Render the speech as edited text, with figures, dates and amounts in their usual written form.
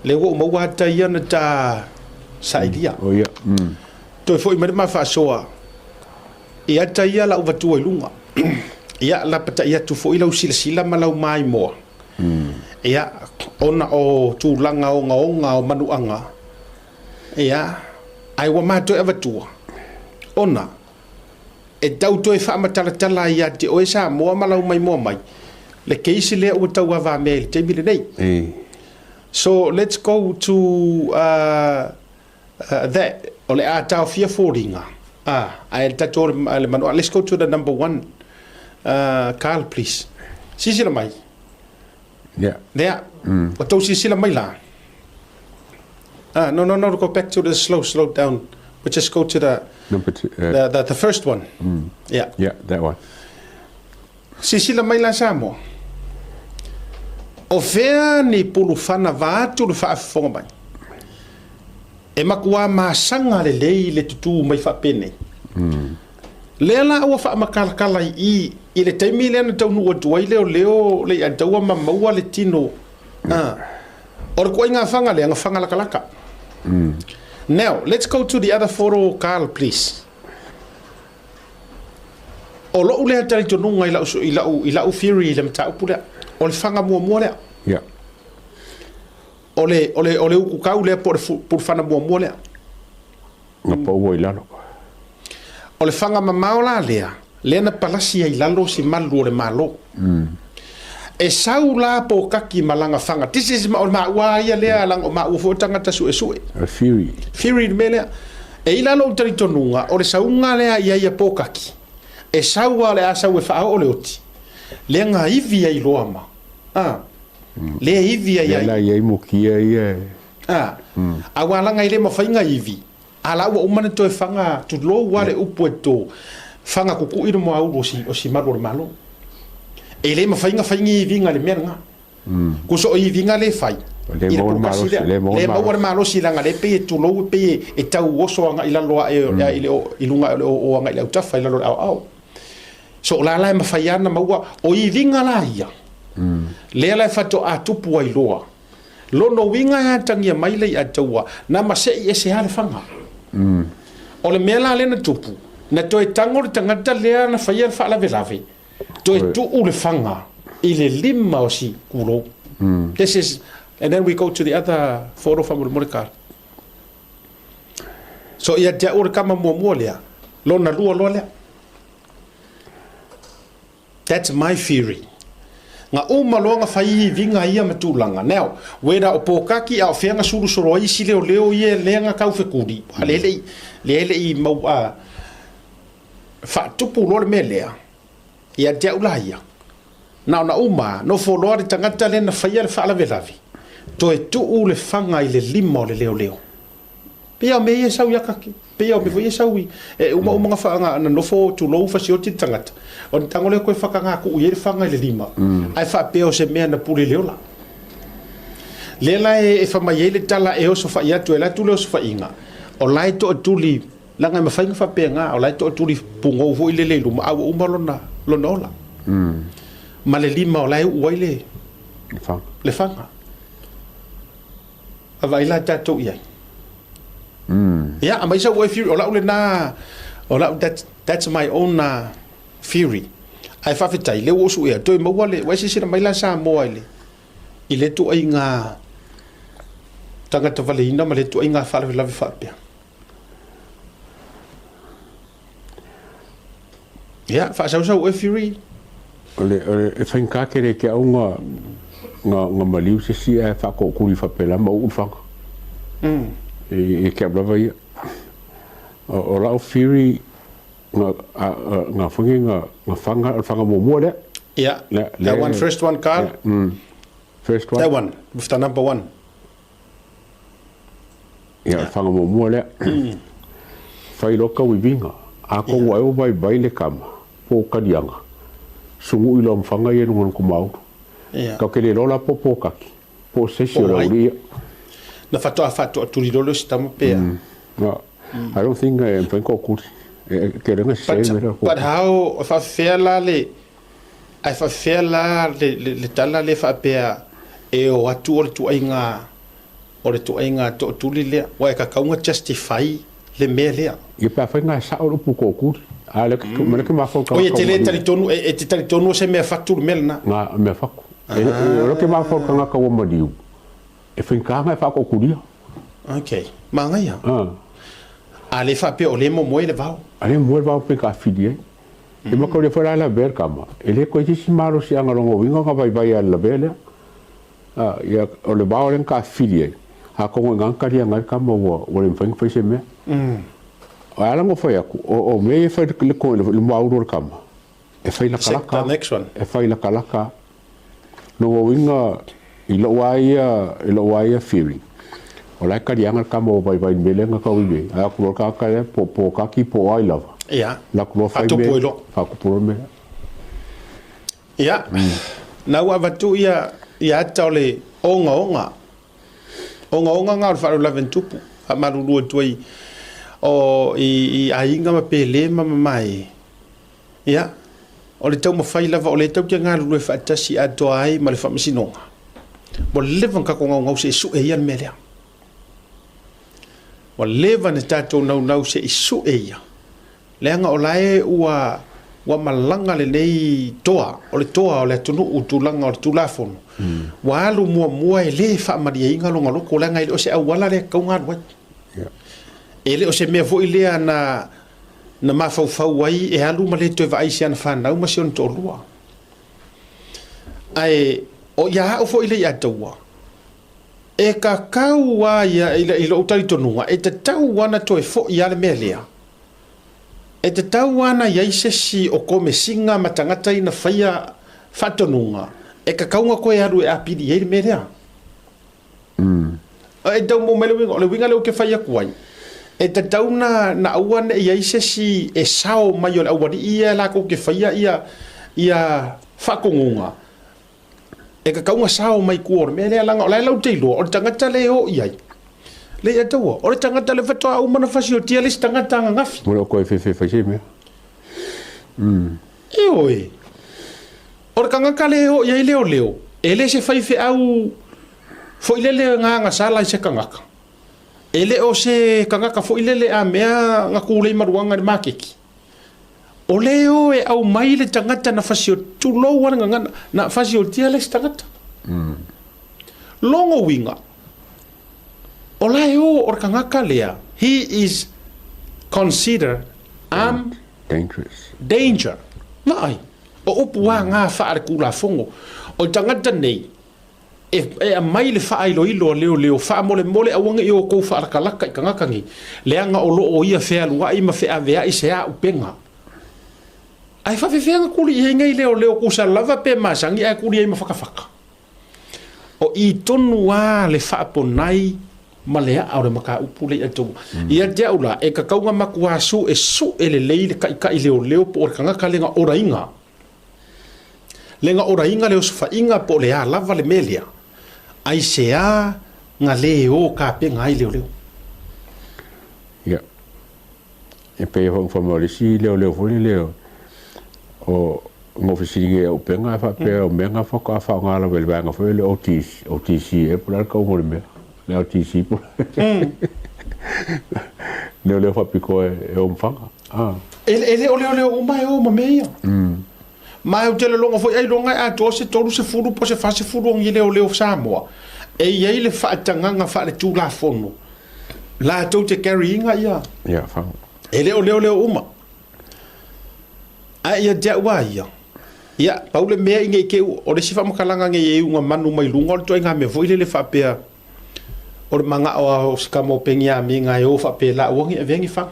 Lea ua ou maua ata ia na ta sailia. O ia. Toe foi mai le ma faasoa i ata ia la uvatua i luga. Ia, lapatai atu foi lau silasila ma lau maimoa. Ia, ona o tulaga ogaoga o manuaga, ia, ae ua ma toe avatua, ona e tau toe faamatalatala ai ia te oe Samoa ma lau maimoa mai, le case lea ua tauavamea i le taimi lenei. So, let's go to that, o le a taofia foliga, ae le tatou le manuaga. Let's go to the number one, Carl, please. Silasila mai. Lea, ua tou silasila mai la. No, no, no, go back to the slow, slow down. We just go to the, Number two, the first one. Yeah. Yeah, that one. Silasila mai la Samoa. O fea ni pulufana vaeatu le faafofoga mai? E makuā masaga lelei le tutū mai faapenei. Lea la ua faamakalalakala i i i le taimi lea na taunuu atu ai leoleo le Iataua ma maua le tino. O le kuaiga faga lea, na faga lakalaka. Now, let's go to the other photo, Carl, please. O lou lea talitonuga i lau, i lau, i lau theory i le mataupu lea, o le faga muamua lea. O le ukukau lea po o le pulufana muamua lea. Na paua i lalo. O le faga mamao la lea, lea na palasi ai i lalo si malu o le Malo. E sau la pokaki ma lana faga. This is, o le maua ia lea, leaga o maua foi o tagata suesue. A theory. Theory le mea lea. E i la lou talitonuga, o le sauga lea ia ia pokaki, e sau lava o le a sau e faaoo le oti, lea na ivi ai loa ma, a, lea ivi ai ai. Lea la i ai mukia ia e. A, aua laga e le mafai na ivi, a la ua uma na toe faga, tulou lava le upu e to, faga kukui le moaulu o si malu o le Malo. E le mafai na fai ni iviga i le mea lena. Kuso o iviga le fai i le pulukasi lea, le maua le malosi leaga lea e pei e tulou e pei e tau oso agai i lalo ae i luga o le oo agai i le autafa i lalo o le aoao. So o la la e mafai lava ona maua, o iviga la ia, lea la e faatoa tupu ai loa. Lona uiga e atagia mai le iataua, na masei ese lava le faga. O le mea la lea na tupu, na toe tago le tagata lea na faia le faalavelave, toe tuu le faga i le lima o si kulou. This is, and then we go to the other photo faamolemole Carl. So ia te au o le kama muamua lea, lona lua loa lea. That's my theory. Na uma loa na fai iviga ia ma tulaga. Now, whether o pōkaki a o fea na sulusolo ai isi leoleo ia lea na taufekuli, a lea e le i, lea e le i mau a faatupu loa le mea lea, ia te au la ia, na ona uma lava, nofo loa le tagata lea na faia le faalavelave, toe tuu le faga i le lima o le leoleo. Pei lava o mea ia e sau ia kaki. Pei lava o mea foi ia e sau i, e uma uma na nofo tulou fasioti le tagata, ona tago lea koe whakangākuʻu i ai le faga i le lima, ae faapea o se mea na pule le ola. Lea la e fai mai ai le tala e osofai atu, e alu atu le osofaiga, o la e toatuli, leaga e mafai ona faapena, o la e toatuli pugou foi lele i luma, a ua uma lona ola. Ma le lima o la e uu ai le faga. A vaai la tatou i ai. Ia, aumai sau oe theory, o lau lena, o lau, that's my own theory. Ae faafetai, lea ua ou suea, toe maua le, ua e silasila mai la Samoa i le, i lea ituaiga tagata valeina ma lea ituaiga faalavelave faapea. Ia, faasausau oe Fury. O le, o le, e faigata tele te au nga, nga, nga maliu se isi ae faatootuli faapena ma uu le faga. E, e te au lava ia. O, o lau Fury, nga, a, a, nga foi nei nga, nga faga, o le faga muamua lea. Ia, Lea, that one, first one, Carl. Yeah, first one. That one, with the number one. Ia, o le faga muamua lea. Fai loa tauiviga. Atonu ai ua vaivai le tama, po o taliaga, sunu'i loa ma faga ia i luga o le tumaulu. Tatou te le iloa la po o pōkaki, po o se isi o le aualii ia. Na faatoa faatoatuli loa lea o si tama pe a? No, I don't think e mafai ona toatuli. E tele ona sese le mea lea o le toatuli. But how, e faafefea la le, ae faafefea la le tala lea faapea e o atu o le ituaiga. O le tuaiga tootuli lea, ua e tatau ona justify le mea lea. Ia pe afai na sao le upu tootuli, a o lea ke mafaufau i le tagata. Oi e te le talitonu, e te talitonu o se mea fatu le mea lena. Na, mea fatu. O lea ke mafaufau i le tagata ua maliu, e faigata ona e faatootulia. Ok, manaia. A le faapea o lea e momoe le vao. A lea e momoe le vao pe taafili ai. E mataulia foi la e lavea le tama, e le toe i se isi malosiaga lona uiga ona vaivai lava i le lavea lea. Ia, o le vao lea na taafili ai, atonu o i ina na taliaga ai le tama ua le mafai ona fai se mea. Ae ala ona fai atu, o mea ia e fai i le muaulu o le tama, e fai latalata, e fai latalata. Lona uiga, i lou lava ia, i lou lava ia theory, o la e taliaga le tama ua vaivai i le mea lea na tau i ai, ae o atu loa le tagata lea, po o kaki po o ai lava, alu atu loa fai mea, faatupu loa le mea. Ia, na ua avatu ia ia ata o le ogaoga. Ogaoga na o le faalavelave na tupu, faamalulu atu ai o i, i aiga ma pele ma mamae. Ia, o le taumafai lava o lea tatou te galulue faatasi atoa ai ma le Faamasinoga. Ua leva ona tatou naunau se i sue ia le mea lea. Ua leva ona tatou naunau se i sue ia. Leaga o la e ua ua malaga lenei toa, o le toa o le atunuu i tulaga o le Tulafono, ua alu muamua e le faamalieina lona loto, leaga e le o se auala lea e tatau ona alu ai. E le o se mea foi lea na na mafaufau ai e alu ma le toe vaai i si ana fanau ma si ona toalua. Ae o ia au foi Leiataua, e tatau lava ia i lou talitonuga, e tatau lava ona toe foi lava le mea lea. E tatau lava ona i ai se isi o komesina ma tagata ia na faia faatonuga e tatau ona toe alu e apili i ai le mea lea. E tau maua mai le uiga, o le uiga lea ou te fai atu ai, e tatau na, na aua ne i ai se isi e sao mai o le aualii ia latou te faia ia, ia faatonuga, e tatau ona sao mai tua o le mea lea, leaga o la e latou te iloa, o le tagata lea e o i ai, Leiataua, o le tagata lea faatoa uma ona fasiotia le isi tagata ananafi. Ua le o toe fefe e fai se mea. Ioe. O le tagata lea e o i ai leoleo, e le se faifeau foi lele na agasala i se tagata. E le o se tagata foi lele a mea na tulei maluaga i le maketi. O lea e o e aumai le tagata na fasiotia, tulou lava le gagana, na fasiotia le isi tagata. Lona uiga, o la e o o le tagata lea, he is considered armed Dangerous. Danger. Vaai, o upu a ngā whaarekulafongo. O le tagata nei, e, e aumai le faailoilo a leoleo, faamolemole aua ne i outou faalakalaka i tagata nei, leaga o lo o ia fealuai ma feaveai se auupega. Ae faafefea na tuli i ai nei leoleo tusa lava pe masani ae tuli ai ma fatafata. O i tonu lava le faaponai ma le aa o le mataupu lea i outou. Ia te au la, e tatau ona matua suesue lelei le taitai leoleo po o le tagata lea na olaina, le na olaina le osofaiga po o le a lava le mea lea, aisea na le o tapena ai leoleo? Ia, e pei foi ona fai mai o le isi leoleo foi lele o na ou fesiligia i au upega ae faapea o mea na faatoa faaaoga lava i le vaega foi lele o OTC, OTC ea po o le a le tauga o le mea, le OTC po o leoleo faapitoa e o ma faga. Ah. E le o leoleo uma e o ma mea ia. Ma ou te lagona foi ailoga e atoa se 30 po o se 40 o ni leoleo Samoa e i ai le faatagaga faaletulafono latou te carry ina ia. Ia, faga. E le o leoleo uma. Ae ia te au a ia, ia, pau le mea i nei te u, o le isi faamatalaga nei e iuga manu mai luga o le ituaiga mea foi lele faapea, o le manao lava o si tama o Peniamina e o faapela aua ne i avea ni faga.